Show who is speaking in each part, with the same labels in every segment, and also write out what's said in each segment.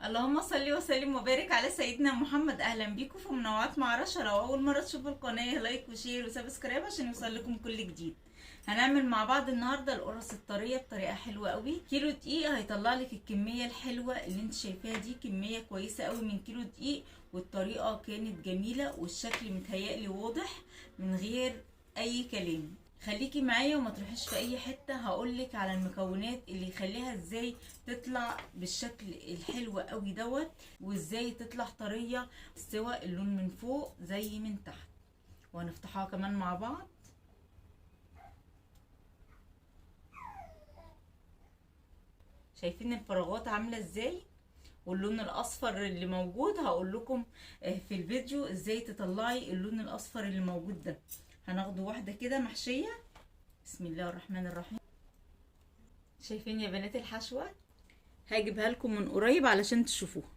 Speaker 1: اللهم صل وسلم وبارك على سيدنا محمد. اهلا بيكم في منوعات مع رشا. لو اول مرة تشوفوا القناة like و share و subscribe عشان يوصل لكم كل جديد. هنعمل مع بعض النهارده القرص الطريه بطريقة حلوة قوي. كيلو دقيق هيطلع لك الكمية الحلوة اللي انت شايفاها دي، كمية كويسة قوي من كيلو دقيق، والطريقة كانت جميلة والشكل متهيألي واضح من غير اي كلام. خليكي معايا وما تروحيش في اي حتة، هقولك على المكونات اللي يخليها ازاي تطلع بالشكل الحلو قوي دوت، وازاي تطلع طرية سواء اللون من فوق زي من تحت. وهنفتحها كمان مع بعض. شايفين الفراغات عامله ازاي واللون الاصفر اللي موجود؟ هقول لكم في الفيديو ازاي تطلعي اللون الاصفر اللي موجود ده. هناخده واحدة كده محشيه. بسم الله الرحمن الرحيم. شايفين يا بنات الحشوه؟ هجيبها لكم من قريب علشان تشوفوها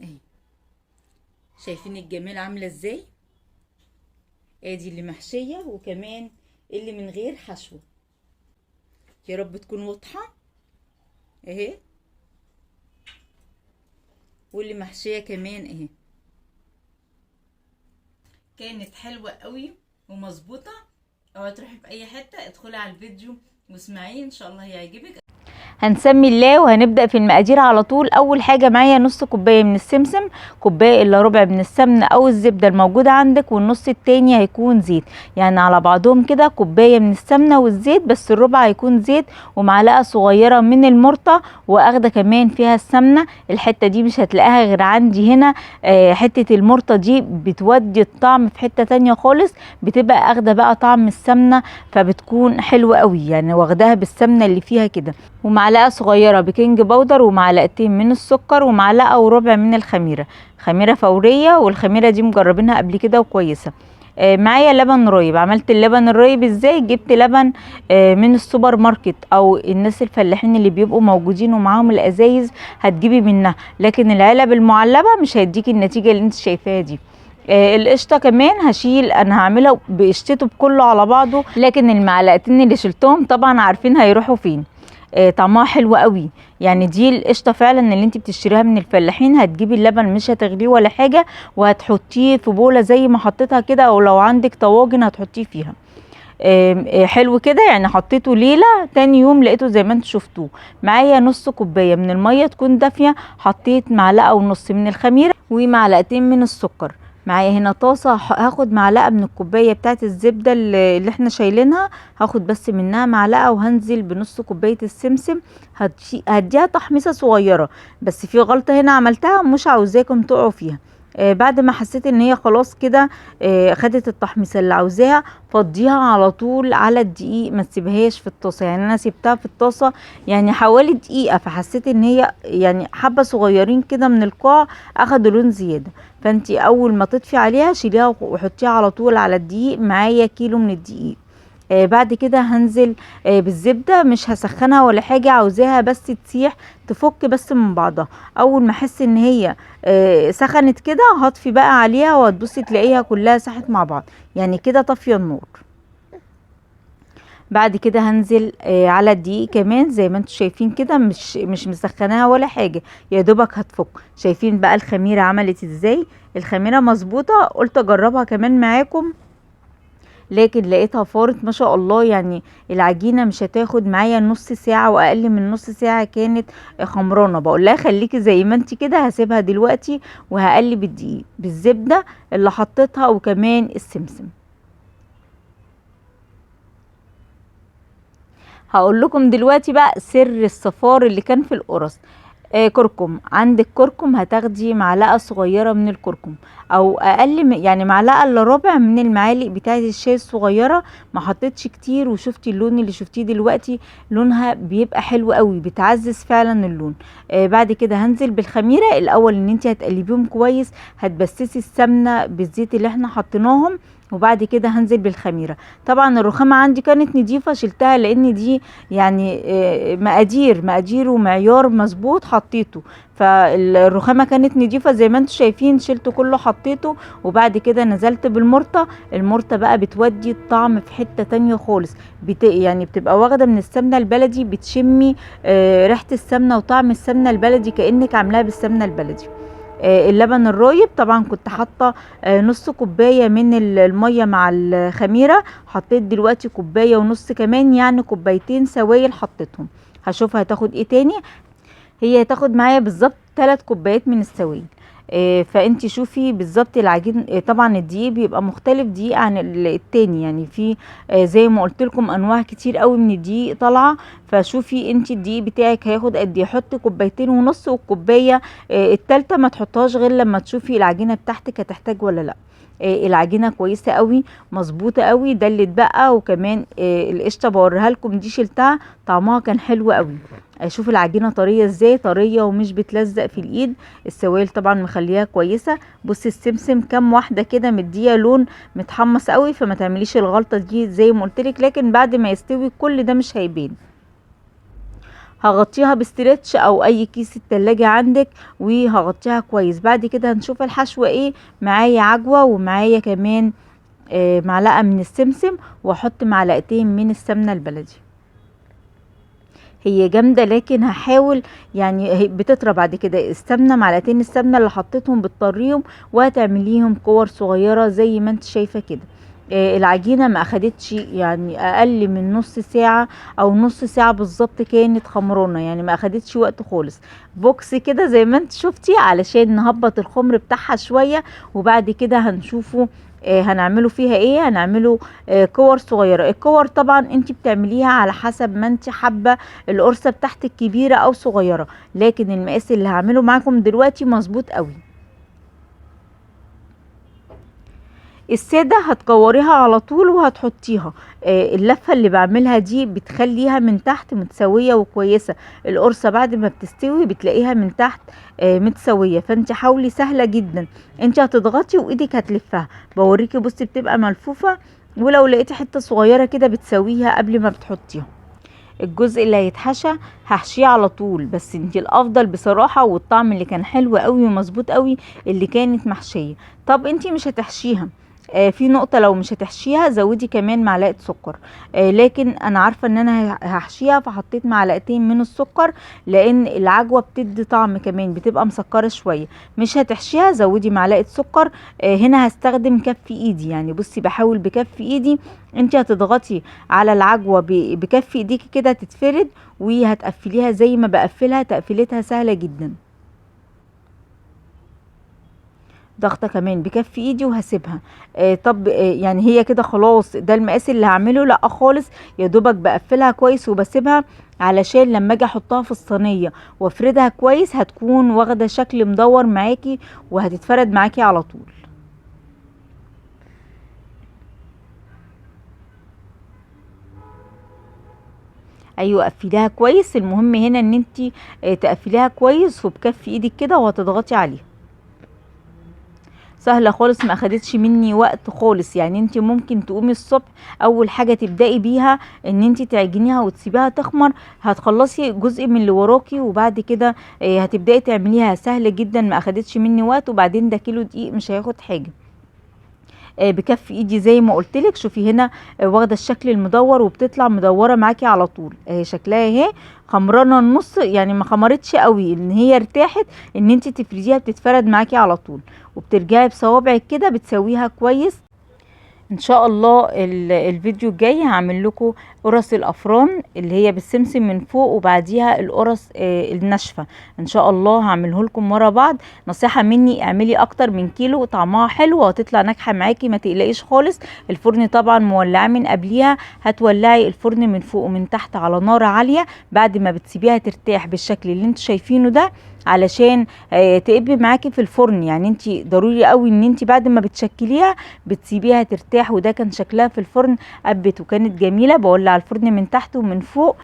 Speaker 1: اهي. شايفين الجمال عامله ازاي؟ ادي اللي محشيه وكمان اللي من غير حشوه. يا رب تكون واضحة اهي، واللي محشيه كمان اهي. كانت حلوة قوي ومظبوطه. اوعي تروحي في اي حتة، ادخلي على الفيديو واسمعيه ان شاء الله هيعجبك. هنسمي الله وهنبدأ في المقادير على طول. اول حاجة معايا نص كوباية من السمسم، كوباية الا ربع من السمنة او الزبدة الموجودة عندك، والنص التاني هيكون زيت. يعني على بعضهم كده كوباية من السمنة والزيت، بس الربع هيكون زيت، ومعلقة صغيرة من المرطه، واخده كمان فيها السمنة. الحتة دي مش هتلاقيها غير عندي هنا. حتة المرطه دي بتودي الطعم في حتة تانية خالص، بتبقى اخده بقى طعم السمنة، فبتكون حلوة قوي يعني، واخداها بالسمنه اللي فيها كده. ومعلقة صغيرة baking powder، ومعلقتين من السكر، ومعلقة وربع من الخميره، خميره فورية، والخميره دي مجربينها قبل كده وكويسة. معايا لبن رايب. عملت اللبن الرايب ازاي؟ جبت لبن من السوبر ماركت او الناس الفلاحين اللي بيبقوا موجودين ومعاهم الازايز هتجيبي منها، لكن العلب المعلبه مش هيديكي النتيجة اللي انت شايفاها دي. القشطه كمان هشيل، انا هعملها بقشطته بكله على بعضه، لكن المعلقتين اللي شلتهم طبعا عارفين هيروحوا فين. طعمها حلو قوي يعني. دي القشطه فعلا اللي انت بتشتريها من الفلاحين. هتجيبي اللبن مش هتغليه ولا حاجة، وهتحطيه في بوله زي ما حطيتها كده، او لو عندك طواجن هتحطيه فيها. حلو كده يعني. حطيته ليلة، تاني يوم لقيته زي ما انتوا شفتوه. معايا نص كوباية من المية تكون دافيه، حطيت معلقه ونص من الخميره ومعلقتين من السكر. معايا هنا طاسه، هاخد معلقه من الكوباية بتاعه الزبدة اللي احنا شايلينها، هاخد بس منها معلقه، وهنزل بنص كوباية السمسم. هديها تحميصه صغيرة، بس في غلطه هنا عملتها مش عاوزاكم تقعوا فيها. بعد ما حسيت ان هي خلاص كده خدت التحميصه اللي عاوزاها، فضيها على طول على الدقيق، ما تسيبهاش في الطاسه. يعني انا سبتها في الطاسه يعني حوالي دقيقة، فحسيت ان هي يعني حبه صغيرين كده من القاع اخدوا لون زيادة. فانتي اول ما تطفي عليها شيليها وحطيها على طول على الدقيق. معايا كيلو من الدقيق. بعد كده هنزل بالزبده، مش هسخنها ولا حاجة، عاوزاها بس تسيح تفك بس من بعضها. اول ما احس ان هي سخنت كده هطفي بقى عليها، وهتبصي تلاقيها كلها ساحت مع بعض يعني كده، طافية النور. بعد كده هنزل على الدقيق كمان زي ما انتم شايفين كده، مش مسخناها ولا حاجة، يا دوبك هتفك. شايفين بقى الخميره عملت ازاي؟ الخميره مظبوطة، قلت اجربها كمان معاكم، لكن لقيتها فارت ما شاء الله. يعني العجينة مش هتاخد معايا نص ساعة واقل من نص ساعة كانت خمرانه. بقول لها خليكي زي ما انت كده. هسيبها دلوقتي وهقلب الدقيق بالزبده اللي حطيتها وكمان السمسم. هقول لكم دلوقتي بقى سر الصفار اللي كان في القرص. كركم، عندك كركم هتاخدي معلقه صغيرة من الكركم، او اقل يعني معلقه الا ربع من المعالق بتاعه الشاي الصغيرة، ما حطيتش كتير. وشفتي اللون اللي شفتيه دلوقتي، لونها بيبقى حلو قوي، بتعزز فعلا اللون. بعد كده هنزل بالخميره. الاول ان انت هتقلبيهم كويس، هتبسسي السمنة بالزيت اللي احنا حطيناهم وبعد كده هنزل بالخميره. طبعا الرخامه عندي كانت نضيفه شلتها، لان دي يعني مقادير ومعيار مظبوط حطيته، فالرخامه كانت نضيفه زي ما انتم شايفين، شلته كله حطيته. وبعد كده نزلت بالمرطه. المرطه بقى بتودي الطعم في حتة تانية خالص، يعني بتبقى واخده من السمنة البلدي، بتشمي ريحه السمنة وطعم السمنة البلدي كانك عاملاها بالسمنه البلدي. اللبن الرايب طبعا كنت حاطه نص كوباية من المية مع الخميره، حطيت دلوقتي كوباية ونص كمان، يعني كوبايتين سوائل حطيتهم. هشوف هتاخد ايه تاني. هي هتاخد معايا بالظبط 3 كوبايات من السوائل. فانتي شوفي بالظبط العجين. طبعا الدقيق بيبقى مختلف دقيق عن التاني، يعني في زي ما قلت لكم انواع كتير قوي من الدقيق طالعه، فشوفي انتي الدقيق بتاعك هياخد قد ايه. حطي كوبايتين ونص، والكوبايه التالتة ما تحطهاش غير لما تشوفي العجينة بتاعتك هتحتاج ولا لا. العجينة كويسة قوي مظبوطة قوي، ده اللي اتبقى. وكمان القشطه بوريها لكم دي شلتها، طعمها كان حلو قوي. شوفوا العجينة طرية ازاي، طرية ومش بتلزق في الايد. السوائل طبعا مخليها كويسة. بصي السمسم كام واحدة كده مديه لون متحمص قوي، فما تعمليش الغلطة دي زي ما قلت لك، لكن بعد ما يستوي كل ده مش هيبان. هغطيها ب stretch او اي كيس التلاجة عندك، وهغطيها كويس. بعد كده هنشوف الحشوه ايه. معايا عجوه، ومعايا كمان معلقه من السمسم، واحط معلقتين من السمنة البلدي. هي جامدة لكن هحاول يعني بتطرى بعد كده. السمنة معلقتين السمنة اللي حطيتهم بتطريهم، وهتعمليهم كور صغيرة زي ما انت شايفه كده. العجينة ما اخدتش يعني اقل من نص ساعة او نص ساعة بالظبط، كانت خمرانه يعني ما اخدتش وقت خالص. بوكس كده زي ما انت شفتي علشان نهبط الخمر بتاعها شوية، وبعد كده هنشوفه هنعمله فيها ايه. هنعمله كور صغيرة. الكور طبعا انت بتعمليها على حسب ما انت حابة القرصه بتاعتك كبيرة او صغيرة، لكن المقاس اللي هعمله معاكم دلوقتي مظبوط قوي. السادة هتكوريها على طول وهتحطيها. اللفة اللي بعملها دي بتخليها من تحت متساوية وكويسة. القرصه بعد ما بتستوي بتلاقيها من تحت متساوية، فانت حاولي، سهلة جدا. انت هتضغطي وايدك هتلفها. بوريكي بصي بتبقى ملفوفه، ولو لقيتي حتة صغيرة كده بتساويها قبل ما بتحطيها. الجزء اللي هيتحشى هحشيه على طول، بس انت الافضل بصراحة، والطعم اللي كان حلو قوي ومظبوط قوي اللي كانت محشيه. طب انت مش هتحشيها، في نقطة، لو مش هتحشيها زودي كمان معلقة سكر، لكن انا عارفة ان انا هحشيها فحطيت معلقتين من السكر، لان العجوة بتدي طعم كمان، بتبقى مسكرة شوية. مش هتحشيها زودي معلقة سكر. هنا هستخدم كف ايدي، يعني بصي بحاول بكف ايدي. انت هتضغطي على العجوة بكف ايديكي كده تتفرد، وهتقفليها زي ما بقفلها، تقفيلتها سهلة جدا. ضغطه كمان بكف ايدي وهسيبها. طب يعني هي كده خلاص ده المقاس اللي هعمله؟ لا خالص، يا دوبك بقفلها كويس وبسيبها علشان لما اجي احطها في الصينية وافردها كويس هتكون واخده شكل مدور معاكي وهتتفرد معاكي على طول. ايوه قفليها كويس. المهم هنا ان انتي تقفليها كويس وبكف ايدك كده وهتضغطي عليها. سهلة خالص، ما اخدتش مني وقت خالص. يعني انت ممكن تقومي الصبح اول حاجة تبداي بيها ان انت تعجنيها وتسيبيها تخمر، هتخلصي جزء من اللي وراكي وبعد كده هتبداي تعمليها. سهلة جدا، ما اخدتش مني وقت. وبعدين ده كيلو دقيق مش هياخد حاجة. بكف ايدي زي ما قلتلك. شوفي هنا واخده الشكل المدور وبتطلع مدورة معاكي على طول. شكلها اهي خمرانه النص، يعني ما خمرتش قوي، ان هي ارتاحت ان انت تفرديها بتتفرد معاكي على طول، وبترجعي بصوابعك كده بتسويها كويس. ان شاء الله الفيديو الجاي هعمل لكم قرص الافران اللي هي بالسمسم من فوق وبعديها القرص الناشفه، ان شاء الله هعمله لكم ورا بعض. نصيحة مني اعملي اكتر من كيلو، طعمها حلو وهتطلع ناجحة معاكي ما تقلقيش خالص. الفرن طبعا مولعاه من قبليها، هتولعي الفرن من فوق ومن تحت على نار عالية بعد ما بتسيبيها ترتاح بالشكل اللي انتوا شايفينه ده، علشان تقبي معاكي في الفرن. يعني انت ضروري قوي ان انت بعد ما بتشكليها بتسيبيها ترتاح. وده كان شكلها في الفرن، قبت وكانت جميلة. بولع الفرن من تحت ومن فوق.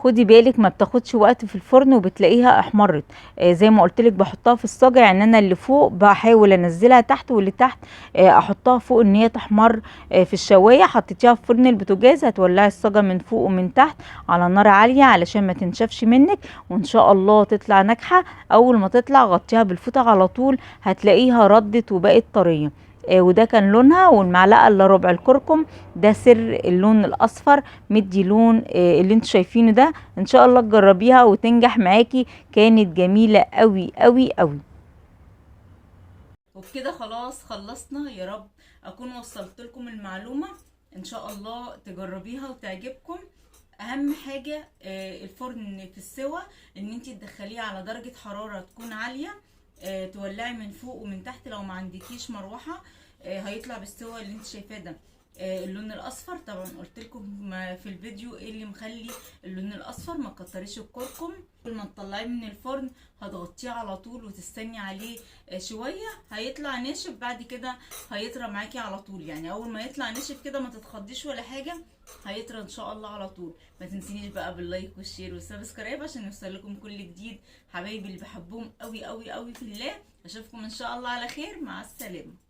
Speaker 1: خدي بالك ما بتاخدش وقت في الفرن وبتلاقيها احمرت. زي ما قلت لك بحطها في الصاجه، يعني انا اللي فوق بحاول انزلها تحت واللي تحت احطها فوق ان هي تحمر في الشوايه. حطيتيها في فرن البوتاجاز هتولعي الصاجه من فوق ومن تحت على نار عالية علشان ما تنشفش منك، وان شاء الله تطلع ناجحة. اول ما تطلع غطيها بالفوطه على طول، هتلاقيها ردت وبقت طرية. وده كان لونها. والمعلقه الا ربع الكركم، ده سر اللون الاصفر، مدي لون اللي انتوا شايفينه ده. ان شاء الله تجربيها وتنجح معاكي، كانت جميلة قوي قوي قوي. وبكده خلاص خلصنا، يا رب اكون وصلت لكم المعلومة، ان شاء الله تجربيها وتعجبكم. اهم حاجة الفرن في السوا ان انتي تدخليه على درجه حرارة تكون عالية، تولعي من فوق ومن تحت. لو ما عندكيش مروحة هيطلع بالسوا اللي انت شايفاه ده. اللون الاصفر طبعا قلت لكم في الفيديو ايه اللي مخلي اللون الاصفر، ما تكتريش الكركم. كل ما تطلعيه من الفرن هتغطيه على طول وتستني عليه شوية، هيطلع ناشف، بعد كده هيطرى معاكي على طول. يعني اول ما يطلع ناشف كده ما تتخضيش ولا حاجة، هيطرى ان شاء الله على طول. ما تنسينيش بقى بال like وال share وال subscribe عشان يوصل لكم كل جديد. حبايبي اللي بحبهم قوي قوي قوي في الله، اشوفكم ان شاء الله على خير. مع السلامة.